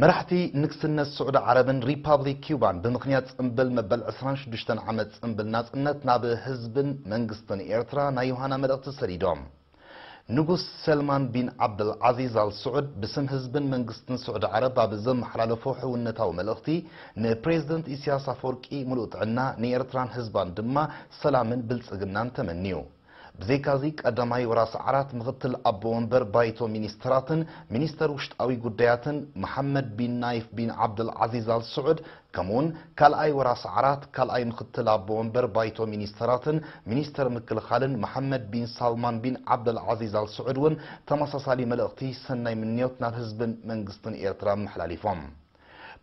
መራሕቲ ንግስነት ስዑዲ ዓረብን ሪፓብሊክ ኪዩባን ብምኽንያት ጽምብል መበል ዕስራን ሽዱሽተን ዓመት ጽምብል ናጽነት ናብ ህዝብን መንግስትን ኤርትራ ናይ ዮሃና መልእኽቲ ሰዲዶም። ንጉስ ሰልማን ቢን ዓብደል ዓዚዝ ኣል ስዑድ ብስም ህዝብን መንግስትን ስዑዲ ዓረብ ኣብ ዘመሓላለፎ ሕውነታዊ መልእኽቲ፣ ንፕሬዝደንት ኢሳያስ ኣፈወርቂ ምሉእ ጥዕና፣ ንኤርትራን ህዝባን ድማ ሰላምን ብልጽግናን ተመንዩ። ብዘይካዚ ቀዳማይ ወራስ ዓራት ምኽትል ኣቦ ወንበር ባይቶ ሚኒስተራትን ሚኒስተር ውሽጣዊ ጉዳያትን መሓመድ ቢን ናይፍ ቢን ዓብደል ዓዚዝ ኣል ስዑድ፣ ከምኡውን ካልኣይ ወራስ ዓራት ካልኣይ ምኽትል ኣቦ ወንበር ባይቶ ሚኒስተራትን ሚኒስተር ምክልኻልን መሓመድ ቢን ሳልማን ቢን ዓብደል ዓዚዝ ኣል ስዑድ እውን ተመሳሳሊ መልእኽቲ ሰናይ ምንዮት ናብ ህዝብን መንግስትን ኤርትራ ኣመሓላሊፎም።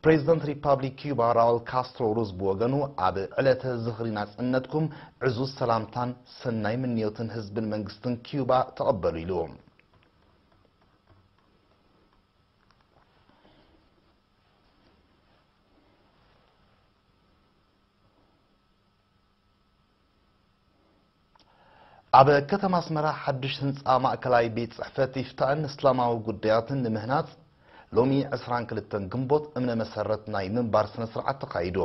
ፕሬዝደንት ሪፓብሊክ ኪዩባ ራውል ካስትሮ ሩዝ ብወገኑ፣ ኣብ ዕለተ ዝኽሪ ናጽነትኩም ዕዙዝ ሰላምታን ሰናይ ምንዮትን ህዝብን መንግስትን ኪዩባ ተቐበሉ ኢሉ። ኣብ ከተማ ኣስመራ ሓድሽ ህንጻ ማእከላይ ቤት ጽሕፈት ኢፍታእን እስላማዊ ጉዳያትን ንምህናጽ፣ ሎሚ ዕስራን ክልተን ግንቦት እምነ መሰረት ናይ ምንባር ስነ ስርዓት ተኻይዱ።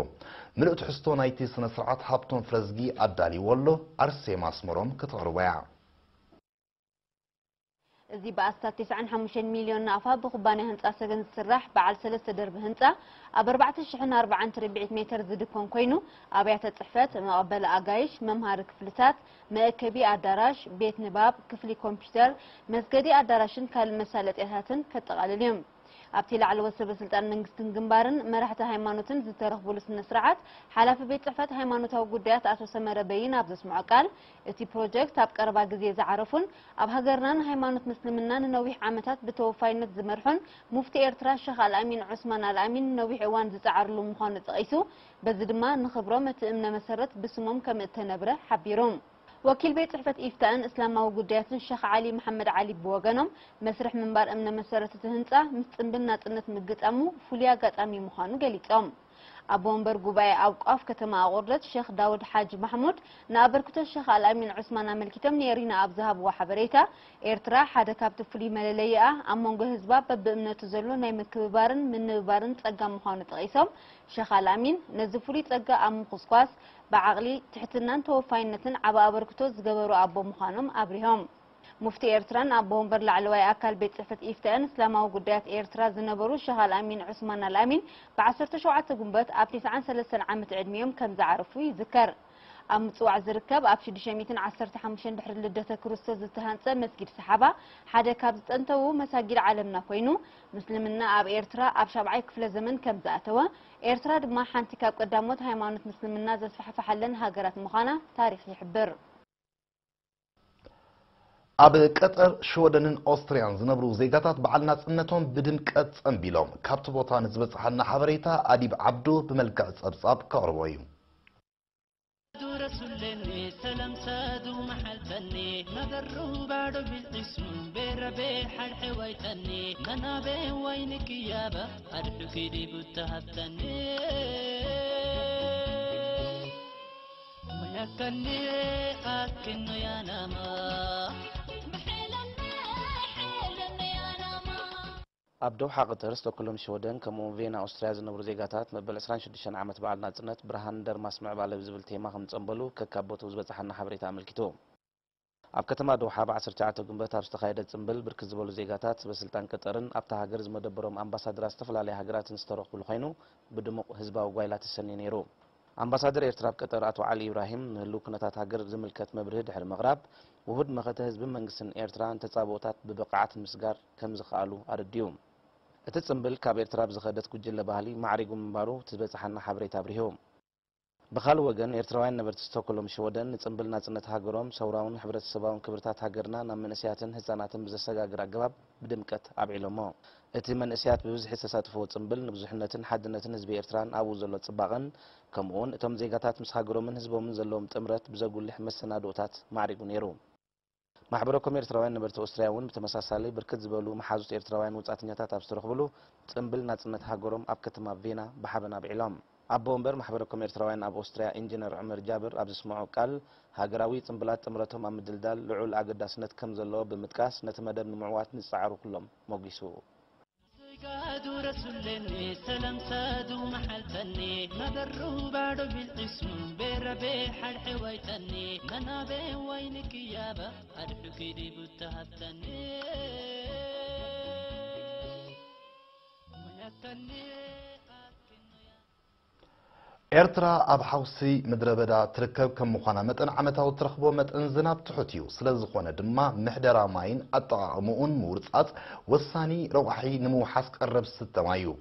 ምሉእ ትሕዝቶ ናይቲ ስነ ስርዓት ሃብቶም ፍረዝጊ ኣዳልይዎ ኣሎ፣ ኣርሴማ ኣስመሮም ከተቕርቦ እያ። እዚ ብኣስታት ተስዓን ሓሙሽተን ሚልዮን ናቕፋ ብኩባንያ ህንጻ ሰገን ዝስራሕ በዓል ሰለስተ ደርቢ ህንጻ፣ ኣብ ኣርባዕተ ሽሕን ኣርባዓን ትርብዒት ሜተር ዝድኮን ኮይኑ፣ ኣብያተ ጽሕፈት፣ መቐበሊ ኣጋይሽ፣ መምሃሪ ክፍልታት፣ መእከቢ ኣዳራሽ፣ ቤት ንባብ፣ ክፍሊ ኮምፒተር፣ መስገዲ ኣዳራሽን ካልእ መሳለጥያታትን ከጠቓልል እዩ። ኣብቲ ላዕለዎት ሰበ ስልጣን መንግስትን ግንባርን መራሕቲ ሃይማኖትን ዝተረኽቡሉ ስነ ስርዓት፣ ሓላፊ ቤት ጽሕፈት ሃይማኖታዊ ጉዳያት ኣቶ ሰመረ በይን ኣብ ዘስምዖ ቃል፣ እቲ ፕሮጀክት ኣብ ቀረባ ግዜ ዝዓረፉን ኣብ ሃገርና ንሃይማኖት ምስልምና ንነዊሕ ዓመታት ብተወፋይነት ዝመርሑን ሙፍቲ ኤርትራ ሸኽ ኣልኣሚን ዑስማን ኣልኣሚን ነዊሕ እዋን ዝጸዓርሉ ምዃኑ ጠቒሱ፣ በዚ ድማ ንኽብሮም እቲ እምነ መሰረት ብስሞም ከምእተነብረ ሓቢሩ። ወኪል ቤት ጽሕፈት ኢፍታእን እስላማዊ ጉዳያትን ሸኽ ዓሊ መሓመድ ዓሊ ብወገኖም፣ መስርሕ ምንባር እምነ መሰረት እቲ ህንጻ ምስ ጽምብል ናጽነት ምግጣሙ ፍሉይ ኣጋጣሚ ምዃኑ ገሊጾም። ኣቦ ወንበር ጉባኤ ኣብ ቋፍ ከተማ ኣቑርደት ሸኽ ዳውድ ሓጅ ማሕሙድ ንኣበርክቶ ሸኽ ኣልኣሚን ዑስማን ኣመልኪቶም ንኤሪና ኣብ ዝሃብዎ ሓበሬታ፣ ኤርትራ ሓደ ካብቲ ፍሉይ መለለይኣ ኣብ መንጎ ህዝባ በብእምነቱ ዘሎ ናይ ምክብባርን ምንብባርን ጸጋ ምዃኑ ጠቒሶም፣ ሸኽ ኣልኣሚን ነዚ ፍሉይ ጸጋ ኣብ ምኹስኳስ ብዓቕሊ፣ ትሕትናን ተወፋይነትን ዓቢ ኣበርክቶ ዝገበሩ ኣቦ ምዃኖም ኣብሪሆም። ሙፍቲ ኤርትራን ኣቦ ወንበር ላዕለዋይ ኣካል ቤት ጽሕፈት ኢፍታእን እስላማዊ ጉዳያት ኤርትራ ዝነበሩ ሸኽ ኣልኣሚን ዑስማን ኣልኣሚን ብዓሰርተ ሸውዓተ ጉንበት ኣብ ተስዓን ሰለስተን ዓመት ዕድሚኦም ከም ዝዓረፉ ይዝከር። ኣብ ምጽዋዕ ዝርከብ ኣብ ሽዱሽተ ሚእትን ዓሰርተ ሓሙሽተን ድሕሪ ልደተ ክርስቶስ ዝተሃንጸ መስጊድ ሰሓባ ሓደ ካብ ዝጠንተዉ መሳጊድ ዓለምና ኮይኑ፣ ምስልምና ኣብ ኤርትራ ኣብ ሻብዓይ ክፍለ ዘመን ከም ዝኣተወ፣ ኤርትራ ድማ ሓንቲ ካብ ቀዳሞት ሃይማኖት ምስልምና ዘስፋሕፈሓለን ሃገራት ምዃና ታሪኽ ይሕብር። ኣብ ቀጠር፣ ሽወደንን ኦስትርያን ዝነብሩ ዜጋታት በዓል ናጽነቶም ብድምቀት ጸንቢሎም። ካብቲ ቦታ ንዝበጽሓና ሓበሬታ ኣዲብ ዓብዱ ብመልክዕ ጸብጻብ ከቕርቦ እዩ። ዱረሱለኒ ሰላም ሳዱ መሓልተኒ መገሩ ባዶ ቢልዒሱ ቤረቤ ሓልሐዋይተኒ መናቤ ዋይኒ ክያባ ኣድሑ ኪዲ ቡታ ሃብተኒ መያከኒ ኣኪኖ ያናማ ኣብ ዶሓ ቀጠር፣ ስቶክሆልም ሽወደን፣ ከምኡውን ቬና ኣውስትርያ ዝነብሩ ዜጋታት መበል ዕስራን ሽዱሽተን ዓመት በዓል ናጽነት ብርሃን ደርማስ ምዕባለ ብዝብል ቴማ ከም ዝጸንበሉ ከካብ ቦትኡ ዝበጽሓና ሓበሬታ ኣመልኪቱ። ኣብ ከተማ ዶሓ ብ ዓሰርተ ትሽዓተ ግንቦት ኣብ ዝተኻየደ ጽምብል ብርክት ዝበሉ ዜጋታት፣ ሰበ ስልጣን ቀጠርን ኣብታ ሃገር ዝመደበሮም ኣምባሳደራት ዝተፈላለያ ሃገራትን ዝተረኽብሉ ኮይኑ ብድሙቕ ህዝባዊ ጓይላ ተሰንዩ ነይሩ። ኣምባሳደር ኤርትራ ኣብ ቀጠር ኣቶ ዓሊ ኢብራሂም ንህሉው ኩነታት ሃገር ዝምልከት መብርሂ ድሕሪ ምቕራብ፣ ውሁድ መኸተ ህዝብን መንግስትን ኤርትራ ንተጻብኦታት ብብቕዓት ምስጋር ከም ዝኸኣሉ ኣረዲኡ። እቲ ጽምብል ካብ ኤርትራ ብዝኸደት ጉጅለ ባህሊ ማዕሪጉ ምንባሩ እቲ ዝበጽሓና ሓበሬታ ኣብሪሁ። ብኻልእ ወገን፣ ኤርትራውያን ነበርቲ ስቶክሆልም ሽወደን ንጽምብል ናጽነት ሃገሮም፣ ሰውራውን ሕብረተሰባውን ክብርታት ሃገርና ናብ መንእሰያትን ህጻናትን ብዘሰጋግር ኣገባብ ብድምቀት ኣብዒሎሞ። እቲ መንእሰያት ብብዝሒ ዝተሳተፍዎ ጽምብል ንብዙሕነትን ሓድነትን ህዝቢ ኤርትራን ኣብኡ ዘሎ ጽባቐን፣ ከምኡውን እቶም ዜጋታት ምስ ሃገሮምን ህዝቦምን ዘለዎም ጥምረት ብዘጉልሕ መሰናድኦታት ማዕሪጉ ነይሩ። ማሕበረ ኮም ኤርትራውያን ነበርቲ ኦስትርያ እውን ብተመሳሳሊ ብርክት ዝበሉ መሓዙት ኤርትራውያን ወጻእተኛታት ኣብ ዝተረኽብሉ ጽምብል ናጽነት ሃገሮም ኣብ ከተማ ቬና ብሓበን ኣብዒሎም። ኣቦ ወንበር ማሕበረ ኮም ኤርትራውያን ኣብ ኦስትርያ ኢንጂነር ዑመር ጃብር ኣብ ዘስምዖ ቃል፣ ሃገራዊ ጽምብላት ጥምረቶም ኣብ ምድልዳል ልዑል ኣገዳስነት ከም ዘለዎ ብምጥቃስ፣ ነቲ መደብ ንምዕዋት ንዝጸዓሩ ኩሎም ሞጒሱ። ዱረሱለኒ ሰለምሰዱ መሓልተኒ መበሩ ባዶ ቢልዒስሙ ቤረቤ ሓድሐ ዋይተኒ መናቤ ዋይኒ ክያባ ኣድሑ ኪዲ ቡተሃብተኒ ሙያተኒ ኤርትራ ኣብ ሓውሲ ምድረ በዳ ትርከብ ከም ምዃና መጠን ዓመታዊ ትረኽቦ መጠን ዝናብ ትሑት እዩ። ስለ ዝኾነ ድማ ምሕደራ ማይን ኣጠቓቕምኡን ምውርጻጽ ወሳኒ ረቋሒ ንምውሓስ ቀረብ ዝስተ ማይ እዩ።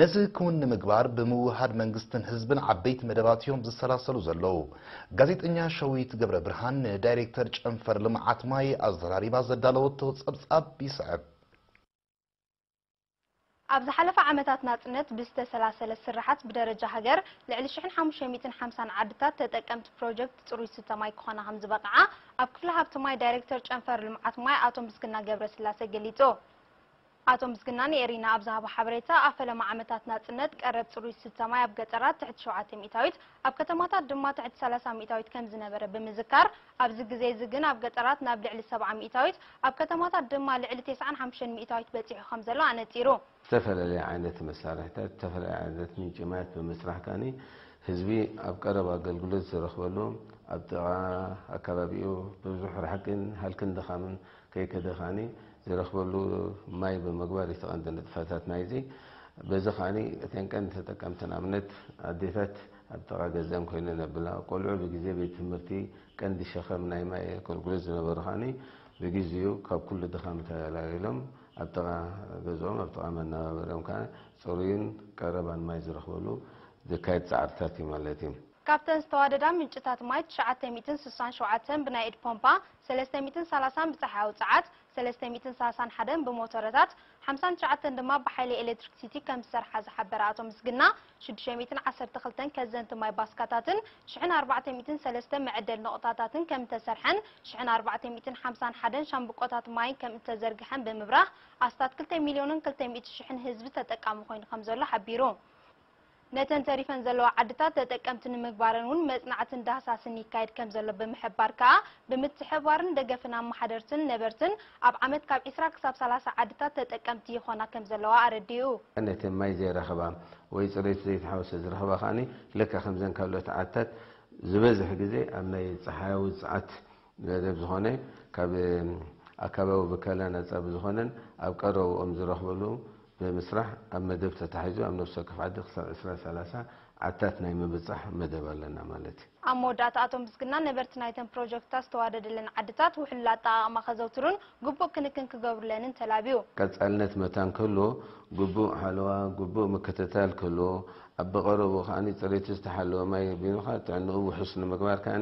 ነዚ ክውን ንምግባር ብምውህሃድ መንግስትን ህዝብን ዓበይቲ መደባት እዮም ዝሰላሰሉ ዘለዉ። ጋዜጠኛ ሸዊት ገብረ ብርሃን ንዳይሬክተር ጨንፈር ልምዓት ማይ ኣዘራሪባ ዘዳለወቶ ጸብጻብ ይስዕብ። ኣብ ዝሓለፈ ዓመታት ናጽነት ብዝተሰላሰለ ስርሓት ብደረጃ ሃገር ልዕሊ ሽሕን ሓሙሽተ ሚእትን ሓምሳን ዓድታት ተጠቀምቲ ፕሮጀክት ጽሩይ ዝስተ ማይ ክኾና ከምዝበቕዓ ኣብ ክፍሊ ሃብቲ ማይ ዳይሬክተር ጨንፈር ልምዓት ማይ ኣቶ ምስግና ገብረስላሴ ገሊጹ። ኣቶ ምስግና ንኤሪና ኣብ ዝሃቦ ሓበሬታ ኣብ ፈለማ ዓመታት ናጽነት ቀረብ ጽሩይ ዝስተ ማይ ኣብ ገጠራት ትሕቲ ሸውዓተ ሚእታዊት ኣብ ከተማታት ድማ ትሕቲ ሰላሳ ሚእታዊት ከምዝነበረ ብምዝካር ኣብዚ ግዜ እዚ ግን ኣብ ገጠራት ናብ ልዕሊ ሰብዓ ሚእታዊት ኣብ ከተማታት ድማ ልዕሊ ተስዓን ሓሙሽተን ሚእታዊት በጺሑ ከምዘሎ ኣነጺሩ። ዝተፈላለየ ዓይነት መሳርሕታት ዝተፈላለየ ዓይነት ምንጪ ማያት ብምስራሕ ከኣኒ ህዝቢ ኣብ ቀረባ ኣገልግሎት ዝረኽበሉ ኣብ ጥቓ ኣካባቢኡ ብዙሕ ርሕቅን ሃልክን ድኻምን ከይከደ ከኣኒ ዝረኽበሉ ማይ ብምግባር እቲ ቀንዲ ንጥፈታት ናይዚ በዚ ከኣኒ እተን ቀንዲ ተጠቀምቲ ንኣብነት ኣዴታት ኣብ ጥቓ ገዘን ኮይነን ኣብላ ቆልዑ ብግዜ ቤት ትምህርቲ ቀንዲ ሸኸም ናይ ማይ ኣገልግሎት ዝነበሩ ከኣኒ ብግዚኡ ካብ ኩሉ ድኻም ተላሊሎም ኣብ ጥቓ ገዝኦም ኣብ ጥቓ መነባበሪኦም ከዓ ፅሩይን ቀረባን ማይ ዝረኽበሉ ዝካየድ ፃዕርታት እዩ ማለት እዩ። ካብተን ዝተዋደዳ ምንጭታት ማይ ትሽዓተ ሚእትን ስሳን ሸውዓተን ብናይ ኢድ ፖምፓ፣ ሰለስተ ሚእትን ሰላሳን ብፀሓያዊ ፀዓት፣ ሰለስተ ሚእትን ሰላሳን ሓደን ብሞቶረታት፣ ሓምሳን ትሽዓተን ድማ ብሓይሊ ኤሌክትሪክሲቲ ከም ዝሰርሓ ዝሓበረ ኣቶ ምስግና፣ ሽዱሽተ ሚእትን ዓሰርተ ክልተን ከዘንቲ ማይ ባስካታትን ሽሕን ኣርባዕተ ሚእትን ሰለስተ መዐደሊ ነቑጣታትን ከም እተሰርሐን ሽሕን ኣርባዕተ ሚእትን ሓምሳን ሓደን ሻምብቆታት ማይን ከም እተዘርግሐን ብምብራህ ኣስታት ክልተ ሚልዮንን ክልተ ሚእቲ ሽሕን ህዝቢ ተጠቃሚ ኮይኑ ከም ዘሎ ሓቢሩ። ነተን ተሪፈን ዘለዋ ዓድታት ተጠቀምቲ ንምግባረን እውን መፅናዕትን ዳህሳስን ይካየድ ከም ዘሎ ብምሕባር ከኣ ብምትሕብባርን ደገፍን ኣመሓደርትን ነበርትን ኣብ ዓመት ካብ ዒስራ ክሳብ ሰላሳ ዓድታት ተጠቀምቲ ይኾና ከም ዘለዋ ኣረዲኡ። ነቲ ማይ ዘይረኸባ ወይ ፅሬቱ ዘይተሓወሰ ዝረኸባ ከኣ ልክዕ ከምዘን ካልኦት ዓድታት ዝበዝሕ ግዜ ኣብ ናይ ፀሓያዊ ፀዓት መደብ ዝኾነ ካብ ኣካባቢ ብከላ ነፃ ብዝኾነን ኣብ ቀረብኦም ዝረኽበሉ ብምስራሕ ኣብ መደብ ተታሒዙ ኣብ ነፍሲ ወከፍ ዓዲ ክሳብ ዕስራ ሰላሳ ዓድታት ናይ ምብፃሕ መደብ ኣለና ማለት እዩ። ኣብ መወዳእታ ኣቶ ምስግና ነበርቲ ናይተን ፕሮጀክትታት ዝተዋደደለን ዓድታት ውሕሉል ኣጠቓቕማ ከዘውትሩን ግቡእ ክንክን ክገብሩለንን ተላብዩ። ቀፃልነት መታን ክህልዎ ግቡእ ሓለዋ፣ ግቡእ ምክትታል ክህልዎ፣ ኣብ ብቐረብኡ ከኣ ፅሬቱ ዝተሓለወ ማይ ቢንኻ ጥዕንኡ ውሑስ ንምግባር ከኣ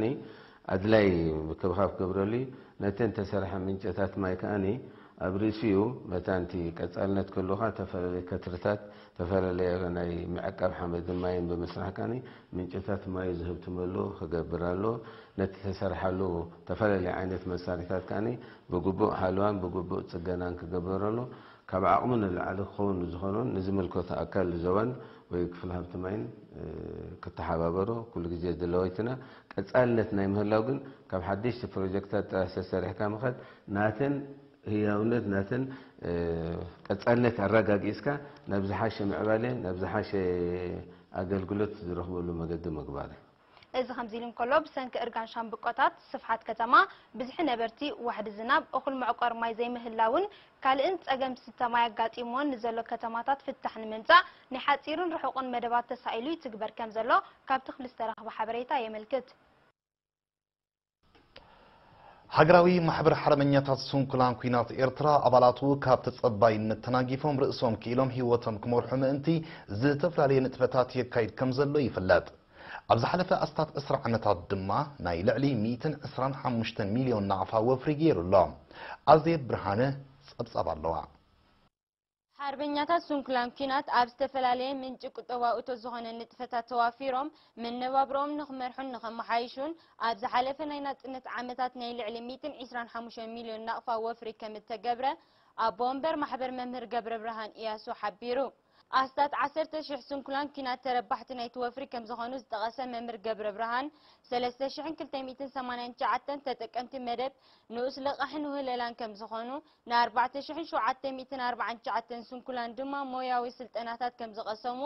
ኣድላይ ምክብኻብ ክገብረሉ እዩ። ነተን ተሰርሐ ምንጨታት ማይ ከኣ ኣብ ርእሲኡ መታን እቲ ቀጻልነት ክህልዎ ከኣ ተፈላለየ ከትርታት፣ ተፈላለየ ናይ ምዕቃብ ሓመድን ማይን ብምስራሕ ከኣ ምንጨታት ማዩ ዝህብትመሉ ክገብር ኣለዎ። ነቲ ተሰርሓሉ ተፈላለየ ዓይነት መሳርሒታት ከኣ ብግቡእ ሓለዋን ብግቡእ ጽገናን ክግበረሉ ካብ ዓቕሙ ንላዕሊ ክኸውን ንዝኾኖን ንዝምልከቶ ኣካል ዞባን ወይ ክፍሊ ሃብቲ ማይን ክተሓባበሮ ኩሉ ግዜ ድለዋይትና። ቀጻልነት ናይ ምህላው ግን ካብ ሓደሽቲ ፕሮጀክታት ጥራሕ ተሰሪሕካ ምኻድ ናተን ህያውነት ናተን ቀጻልነት ኣረጋጊጽካ ናብ ዝሓሸ ምዕባለ ናብ ዝሓሸ ኣገልግሎት ዝረኽበሉ መገዲ ምግባር እዩ። እዚ ከምዚ ኢሉ እንከሎ፣ ብሰንኪ እርጋን ሻምብቆታት፣ ስፍሓት ከተማ፣ ብዝሒ ነበርቲ፣ ዋሕዲ ዝናብ፣ እኹል መዕቆሪ ማይ ዘይምህላውን ካልእን ጸገም ዝስተ ማይ ኣጋጢምወን ንዘሎ ከተማታት ፍታሕ ንምምጻእ ናይ ሓጺርን ርሑቕን መደባት ተሳኢሉ ይትግበር ከም ዘሎ ካብቲ ክፍሊ ዝተረኽበ ሓበሬታ የመልክት። ሃገራዊ ማሕበር ሓርበኛታት ስንኩላን ኲናት ኤርትራ ኣባላቱ ካብ ተጸባይነት ተናጊፎም ርእሶም ክኢሎም ህይወቶም ክመርሑ ምእንቲ ዝተፈላለየ ንጥፈታት የካይድ ከም ዘሎ ይፍለጥ። ኣብ ዝሓለፈ ኣስታት ዕስራ ዓመታት ድማ ናይ ልዕሊ ሚእትን ዕስራን ሓሙሽተን ሚልዮን ናቕፋ ወፍሪ ገይሩ ኣሎ። ኣዜብ ብርሃነ ጸብጻብ ኣለዋ። ሓርበኛታት ስንኩላን ኲናት ኣብ ዝተፈላለየ ምንጪ ቁጠባዊ እቶት ዝኾነ ንጥፈታት ተዋፊሮም መነባብሮኦም ንኽመርሑን ንኸመሓይሹን ኣብ ዝሓለፈ ናይ ናጽነት ዓመታት ናይ ልዕሊ ሚእትን ዕስራን ሓሙሽተን ሚልዮን ናቕፋ ወፍሪ ከም እተገብረ ኣቦ ወንበር ማሕበር መምህር ገብረብርሃን ኢያሱ ሓቢሩ። ኣስታት ዓሰርተ ሽሕ ስንኩላን ኲናት ተረባሕቲ ናይቲ ወፍሪ ከም ዝኾኑ ዝጠቐሰ መምህር ገብረ ብርሃን፣ ሰለስተ ሽሕን ክልተ ሚእትን ሰማንያን ትሽዓተን ተጠቀምቲ መደብ ንኡስ ልቓሕን ውህለላን ከም ዝኾኑ፣ ን ኣርባዕተ ሽሕን ሸውዓተ ሚእትን ኣርባዓን ትሽዓተን ስንኩላን ድማ ሞያዊ ስልጠናታት ከም ዝቐሰሙ፣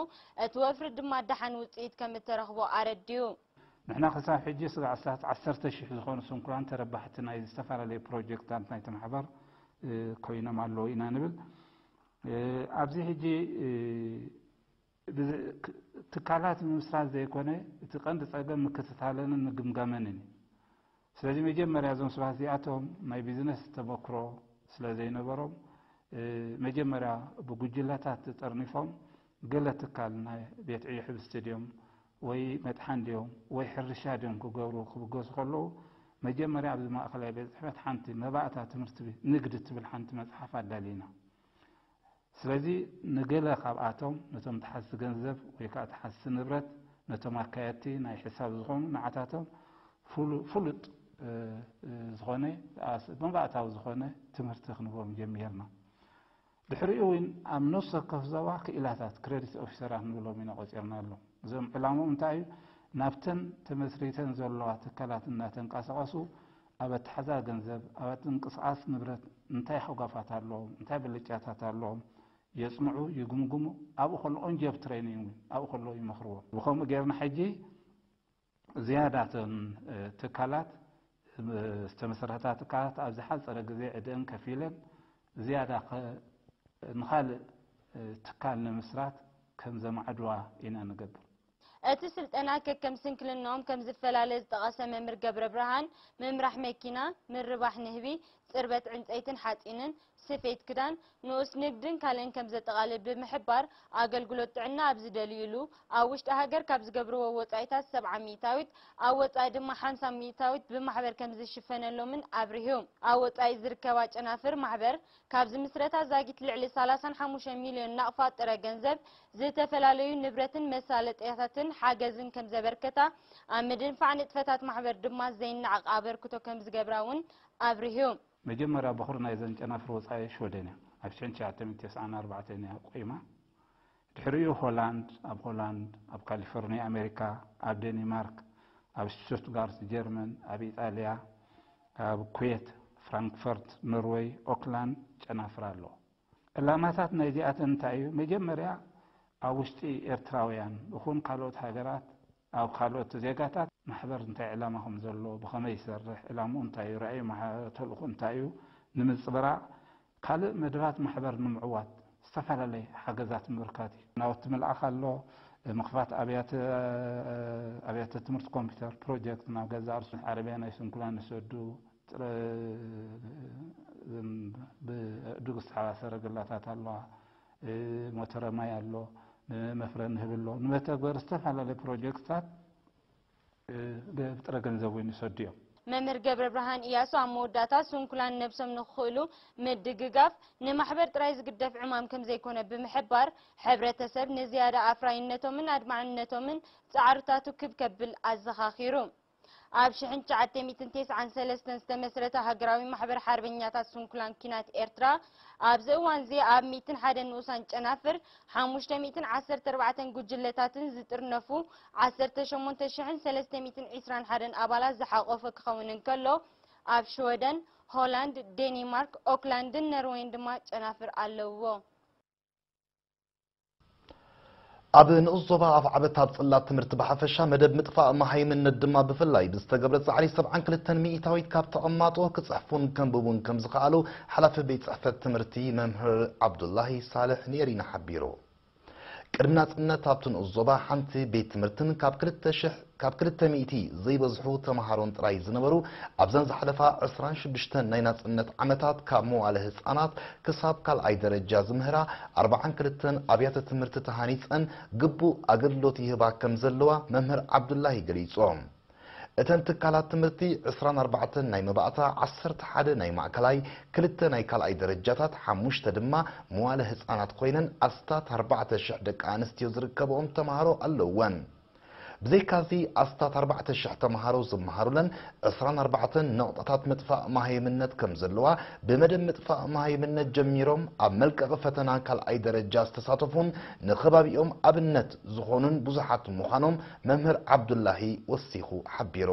እቲ ወፍሪ ድማ ደሓን ውፅኢት ከም እተረኽቦ ኣረዲኡ። ንሕና ክሳብ ሕጂ ስጋዕ ኣስታት ዓሰርተ ሽሕ ዝኾኑ ስንኩላን ተረባሕቲ ናይ ዝተፈላለዩ ፕሮጀክታት ናይቲ ማሕበር ኮይኖም ኣለዉ ኢና ንብል። ኣብዚ ሕጂ ትካላት ምምስራት ዘይኮነ፣ እቲ ቀንዲ ጸገም ምክትታለንን ምግምጋመንን እዩ። ስለዚ መጀመርያ እዞም ሰባት እዚኣቶም ናይ ቢዝነስ ተመክሮ ስለ ዘይነበሮም፣ መጀመርያ ብጉጅለታት ተጠርኒፎም፣ ገለ ትካል ናይ ቤት ዕዮ ሕብስቲ ድዮም ወይ መጥሓን ድዮም ወይ ሕርሻ ድዮም ክገብሩ ክብገሱ ከለዉ፣ መጀመርያ ኣብዚ ማእኸላይ ቤት ጽሕፈት ሓንቲ መባእታ ትምህርቲ ንግዲ እትብል ሓንቲ መጽሓፍ ኣዳሊና። ስለዚ ንገለ ካብኣቶም፣ ነቶም ተሓዝቲ ገንዘብ ወይ ከዓ ተሓዝቲ ንብረት፣ ነቶም ኣካየድቲ ናይ ሕሳብ ዝኾኑ ንዓታቶም ፍሉ-፣ ፍሉጥ ዝኾነ መባእታዊ ዝኾነ ትምህርቲ ክንቦም ጀሚርና። ድሕሪኡ እውን ኣብ ነፍሲ ወከፍ ዞባ ክኢላታት ክሬዲት ኦፊሰራት ንብሎም ኢና ቆፂርናሎም። እዞም ዕላምኦም እንታይ እዩ? ናብተን ተመስሪተን ዘለዋ ትካላት እናተንቀሳቐሱ ኣብ ኣተሓዛ ገንዘብ፣ ኣብ ምንቅስቓስ ንብረት እንታይ ሃጓፋት ኣለዎም፣ እንታይ ብልጫታት ኣለዎም የፅንዑ፣ ይግምግሙ። ኣብኡ ከሎ ኦን ጆብ ትሬኒንግ እውን ኣብኡ ከሎ ይመኽርዎም። ብኸምኡ ጌርና ሕጂ ዝያዳ እተን ትካላት ዝተመሰረታ ትካላት ኣብ ዝሓፀረ ግዜ ዕድአን ከፊለን ዝያዳ ንኻልእ ትካል ንምስራት ከም ዘማዕድዋ ኢና ንገብር። እቲ ስልጠና ከከም ስንክልናኦም ከም ዝፈላለ ዝጠቐሰ መምህር ገብረ ብርሃን፣ ምምራሕ መኪና፣ ምርባሕ ንህቢ፣ ፅርበት ዕንፀይትን ሓፂንን፣ ስፌት ክዳን፣ ንኡስ ንግድን ካልእን ከም ዘጠቓልል ብምሕባር፣ ኣገልግሎት ጥዕና ኣብ ዝደልዩሉ ኣብ ውሽጢ ሃገር ካብ ዝገብርዎ ወፃኢታት ሰብዓ ሚእታዊት፣ ኣብ ወፃኢ ድማ ሓምሳ ሚእታዊት ብማሕበር ከም ዝሽፈነሎምን ኣብሪሁ። ኣብ ወፃኢ ዝርከባ ጨናፍር ማሕበር ካብ ዝምስረታ ዛጊት ልዕሊ ሰላሳን ሓሙሽተ ሚልዮን ናቕፋ ጥረ ገንዘብ፣ ዝተፈላለዩ ንብረትን መሳለጥያታትን ሓገዝን ከም ዘበርከታ፣ ኣብ ምድንፋዕ ንጥፈታት ማሕበር ድማ ዘይነዓቕ ኣበርክቶ ከም ዝገብራ እውን ኣብሪሁ። መጀመርያ በኹር ናይዘን ጨናፍር ወፃኢ ሽወደን እያ። ኣብ ሽሕን ትሽዓተ ሚእትን ተስዓን ኣርባዕተን እያ ቆይማ። ድሕሪኡ ሆላንድ፣ ኣብ ሆላንድ፣ ኣብ ካሊፎርኒያ ኣሜሪካ፣ ኣብ ዴኒማርክ፣ ኣብ ሽቱትጋርት ጀርመን፣ ኣብ ኢጣልያ፣ ኣብ ኩዌት፣ ፍራንክፈርት፣ ኖርወይ፣ ኦክላንድ ጨናፍር ኣሎ። ዕላማታት ናይዚኣተን እንታይ እዩ? መጀመርያ ኣብ ውሽጢ ኤርትራውያን ይኹን ካልኦት ሃገራት፣ ኣብ ካልኦት ዜጋታት ማሕበር እንታይ ዕላማ ከም ዘለዎ፣ ብኸመይ ይሰርሕ፣ ዕላምኡ እንታይ እዩ፣ ራእዩ፣ ማሕ-፣ ተልእኾ እንታይ እዩ ንምጽብራቕ፣ ካልእ መደባት ማሕበር ንምዕዋት ዝተፈላለየ ሓገዛት ምብርካት እዩ። ናውቲ ምልኣኽ ኣሎ፣ ምኽፋት ኣብያተ፣ ኣብያተ ትምህርቲ ኮምፒውተር ፕሮጀክት ናብ ገዛ ርሱን ዓረብያ ናይ ስንኩላን ንሰዱ፣ ጥረ-፣ ብእዱግ ዝተሓዋሰረ ገላታት ኣለዋ፣ ሞተረ ማይ ኣሎ፣ ንመፍረ ንህቢ ኣሎ፣ ንመተግበር ዝተፈላለዩ ፕሮጀክትታት ብጥረ ገንዘብ እውን ይሰዱ እዮም። መምህር ገብረ ብርሃን እያሱ ኣብ መወዳእታ ስንኩላን ነብሶም ንክኽእሉ ምድግጋፍ ንማሕበር ጥራይ ዝግደፍ ዕማም ከም ዘይኮነ ብምሕባር፣ ሕብረተሰብ ንዝያዳ ኣፍራይነቶምን ኣድማዕነቶምን ጻዕርታቱ ክብ ከብል ኣዘኻኺሩ። ኣብ ሽሕን ትሽዓተ ሚእትን ተስዓን ሰለስተን ዝተመስረተ ሃገራዊ ማሕበር ሓርበኛታት ስንኩላን ኲናት ኤርትራ፣ ኣብዚ እዋንዚ ኣብ ሚእትን ሓደን ንኡሳን ጨናፍር፣ ሓሙሽተ ሚእትን ዓሰርተ ኣርባዕተን ጉጅለታትን ዝጥርነፉ ዓሰርተ ሸሞንተ ሽሕን ሰለስተ ሚእትን ዕስራን ሓደን ኣባላት ዝሓቖፈ ክኸውን እንከሎ፣ ኣብ ሽወደን፣ ሆላንድ፣ ዴኒማርክ፣ ኦክላንድን ኖርወይን ድማ ጨናፍር ኣለውዎ። ኣብ ንኡስ ዞባ ኣፍዓበት ኣብ ጽላት ትምህርቲ ብሓፈሻ መደብ ምጥፋእ መሃይምነት ድማ ብፍላይ ብዝተገብረ ጻዕሪ ሰብዓን ክልተን ሚእታዊት ካብ ተቐማጦ ክጽሕፉን ከንብቡን ከም ዝኸኣሉ ሓላፊ ቤት ጽሕፈት ትምህርቲ መምህር ዓብዱላሂ ሳልሕ ንኤሪና ሓቢሩ። ቅድሚ ናጽነት ኣብቲ ንኡስ ዞባ ሓንቲ ቤት ትምህርትን ካብ ክልተ ሽሕ ካብ ክልተ ሚእቲ ዘይበዝሑ ተመሃሮን ጥራይ ዝነበሩ ኣብዘን ዝሓለፋ ዕስራን ሽዱሽተን ናይ ናጽነት ዓመታት ካብ መዋለ ህጻናት ክሳብ ካልኣይ ደረጃ ዝምህራ ኣርባዓን ክልተን ኣብያተ ትምህርቲ ተሃኒጸን ግቡእ ኣገልግሎት ይህባ ከም ዘለዋ መምህር ዓብዱላሂ ገሊጾም። እተን ትካላት ትምህርቲ ዕስራን ኣርባዕተን ናይ መባእታ፣ ዓሰርተ ሓደ ናይ ማእከላይ፣ ክልተ ናይ ካልኣይ ደረጃታት፣ ሓሙሽተ ድማ መዋለ ህጻናት ኮይነን ኣስታት ኣርባዕተ ሽሕ ደቂ ኣንስትዮ ዝርከብኦም ተመሃሮ ኣለውወን። ብዘይካዚ ኣስታት ኣርባዕተ ሽሕ ተምሃሮ ዝመሃሩለን ዕስራን ኣርባዕተን ነቑጣታት ምጥፋእ መሃይምነት ከም ዘለዋ፣ ብመደብ ምጥፋእ መሃይምነት ጀሚሮም ኣብ መልቀቒ ፈተና ካልኣይ ደረጃ ዝተሳተፉን ንኸባቢኦም ኣብነት ዝኾኑን ብዙሓት ምዃኖም መምህር ዓብዱላሂ ወሲኹ ሓቢሩ።